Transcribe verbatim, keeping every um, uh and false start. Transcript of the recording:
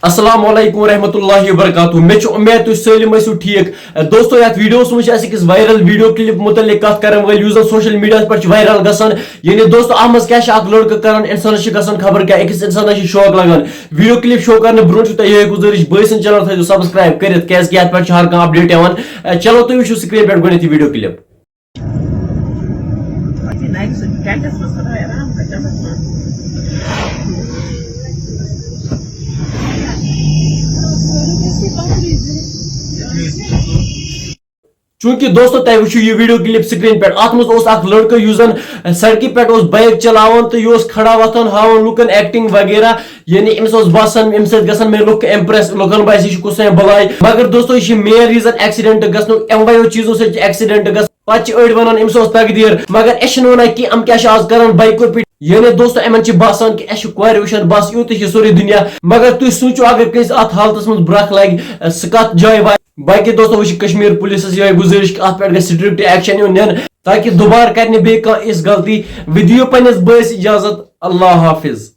السلام علیکم ورحمۃ اللہ وبرکاتہ۔ مےٚ چھُ اُمید تُہۍ سٲلِم ٲسِو ٹھیٖک۔ دوستو، یَتھ ویٖڈیوَس منٛز چھِ اَسہِ أکِس وائرل ویٖڈیو کِلِپ مُتعلِق کَتھ کَرَن وٲلۍ، یُس زَن سوشل میٖڈیاہَس پٮ۪ٹھ چھُ وائرل گژھان۔ یعنی دوستو، اَتھ منٛز کیٛاہ چھِ، اَکھ لٔڑکہٕ کَران، اِنسانَس چھِ گژھان خبر کیٛاہ، أکِس اِنسانَس چھِ شوق لَگان۔ ویٖڈیو کِلِپ شو کَرنہٕ برونٛٹھ چھُ تۄہہِ یِہوٚے گُزٲرِش، بٲے سٕنٛز چینل تھٲیزیو سبسکرائب کٔرِتھ، کیٛازِکہِ یَتھ پٮ۪ٹھ چھُ ہر کانٛہہ اپڈیٹ یِوان۔ چلو، تُہۍ وٕچھِو سکریٖن پٮ۪ٹھ گۄڈٕنیتھ یہِ ویٖڈیو کِلِپ۔ چوٗنٛکہِ دوستو، تۄہہِ وٕچھِو یہِ ویٖڈیو کِلِپ سکریٖن پٮ۪ٹھ، اَتھ منٛز اوس اکھ لٔڑکہٕ یُس زَن سڑکہِ پٮ۪ٹھ اوس بایِک چلاوان تہٕ یہِ اوس کھڑا وۄتھان، ہاوان لُکن ایکٹنگ وغیرہ۔ یعنی أمِس اوس باسان، اَمہِ سۭتۍ گژھن مےٚ لُکھ امپریس، لُکن باسہِ یہِ چھُ کُس تام بلاے۔ مگر دوستو، یہِ چھِ مین ریزن ایکسیڈنٹ گژھنُک۔ یِموَیو چیٖزو سۭتۍ چھِ ایکسیڈنٹ گژھان۔ پتہٕ چھِ أڑۍ ونان، أمِس اوس تقدیر۔ مگر أسۍ چھِنہٕ ونان کہِ یِم کیٛاہ چھِ آز کران بایکو پٮ۪ٹھ۔ یعنی دوستو، یِمن چھِ باسان کہِ اَسہِ چھِ کورِ وٕچھان، بس یُتُے چھُ سورُے دُنیا۔ مگر تُہۍ سوٗنٛچِو، اگر کٲنٛسہِ اتھ حالتس منٛز برکھ لگہِ، سُہ کتھ جایہِ واتہِ؟ باقٕے دوستو، وۄنۍ چھِ کشمیر پُلیٖسس یِہوٚے گُزٲرِش کہِ اتھ پٮ۪ٹھ گژھِ سٹرکٹ ایکشن یُن نِنہٕ، تاکہِ دُبارٕ کرِ نہٕ بیٚیہِ کانٛہہ یِژھ غلطی۔ وۄنۍ دِیِو پننِس بٲیِس اجازت۔ اللہ حافظ۔